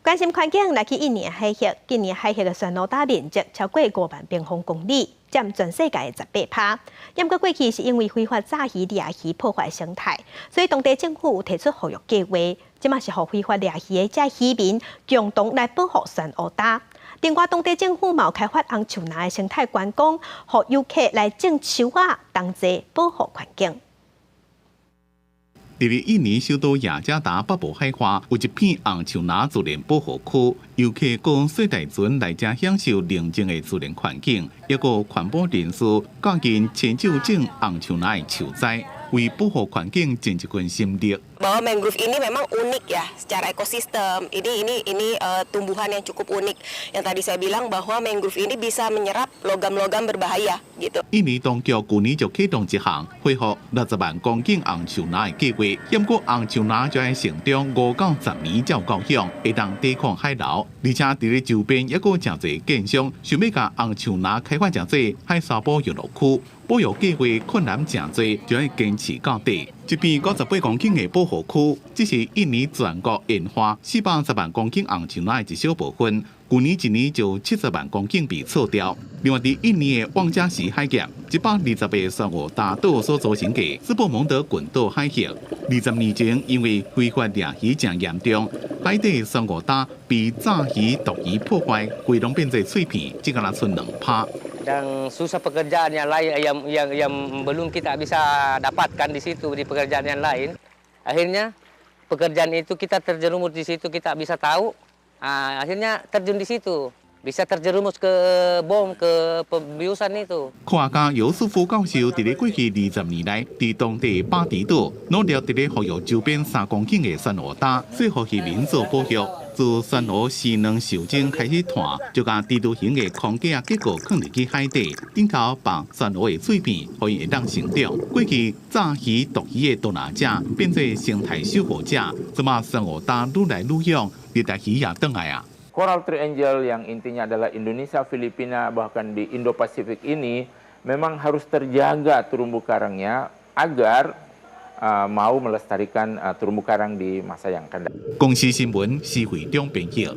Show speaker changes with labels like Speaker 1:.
Speaker 1: 關心環境，來去印尼海域，印尼海域的珊瑚礁面積超過5萬平方公里，佔全世界的18%。毋過過去是因為非法炸魚、掠魚破壞生態，所以當地政府有提出復育計劃，這馬是予非法掠魚的這漁民共同來保護珊瑚礁。另外，當地政府嘛有開發紅樹林的生態觀光，予遊客來種樹仔，同齊保護環境。
Speaker 2: 佇咧印尼首都雅加達北部海岸，有一片紅樹林自然保護區，遊客閣細大船來遮享受寧靜的自然環境，抑閣有環保人士教𪜶親手種紅樹林的樹栽，為保護環境盡一份心力。
Speaker 3: Bahwa mangrove ini memang unik ya secara ekosistem. Ini tumbuhan yang cukup unik. Yang tadi saya bilang bahwa mangrove ini bisa menyerap logam-logam berbahaya gitu.
Speaker 2: 印尼當局舊年就啟動一項恢復60萬公頃紅樹林的計劃，毋過紅樹林就愛成長5到10年才有夠養，會當抵抗海流。而且佇咧周邊抑閣有誠濟建商想欲共紅樹林開發成做海沙堡遊樂區，保育計劃困難誠濟，就愛堅持到底。這片98公頃的保護區，只是印尼全國沿海410萬公頃紅樹林的一小部分。舊年一年就70萬公頃被錯掉。另外，佇印尼的望加錫海峽，120個珊瑚礁島所組成的斯波蒙德群島海域，20年前因為非法掠魚誠嚴重，海底珊瑚礁被炸魚、毒魚破壞，規攏變做碎片，只干焦賰2%。
Speaker 4: Dan susah pekerjaan yang lain yang yang yang belum kita bisa dapatkan di situ, di pekerjaan yang lain. Akhirnya pekerjaan itu kita terjerumus di situ, kita bisa tahu. Ah, akhirnya terjun di situ, bisa terjerumus ke bom, ke pembiusan itu.
Speaker 2: 科學家尤素夫教授佇咧過去20年來，佇當地巴厘島努力佇咧復育周邊3公頃的珊瑚礁，說服漁民做保育。自珊瑚生卵受精開始湠，就共蜘蛛形的框架結構囥入去海底，頂頭放珊瑚的碎片，予伊會當成長。過去炸魚、毒魚的捉拿者變做生態守護者，這馬珊瑚礁愈來愈勇，熱帶魚也轉來啊。
Speaker 5: Coral Triangle yang intinya adalah Indonesia, Filipina, bahkan di Indo-Pasifik ini memang harus terjaga terumbu karangnya agar mau melestarikan terumbu karang di masa yang akan datang.
Speaker 2: 公視新聞施惠中編譯。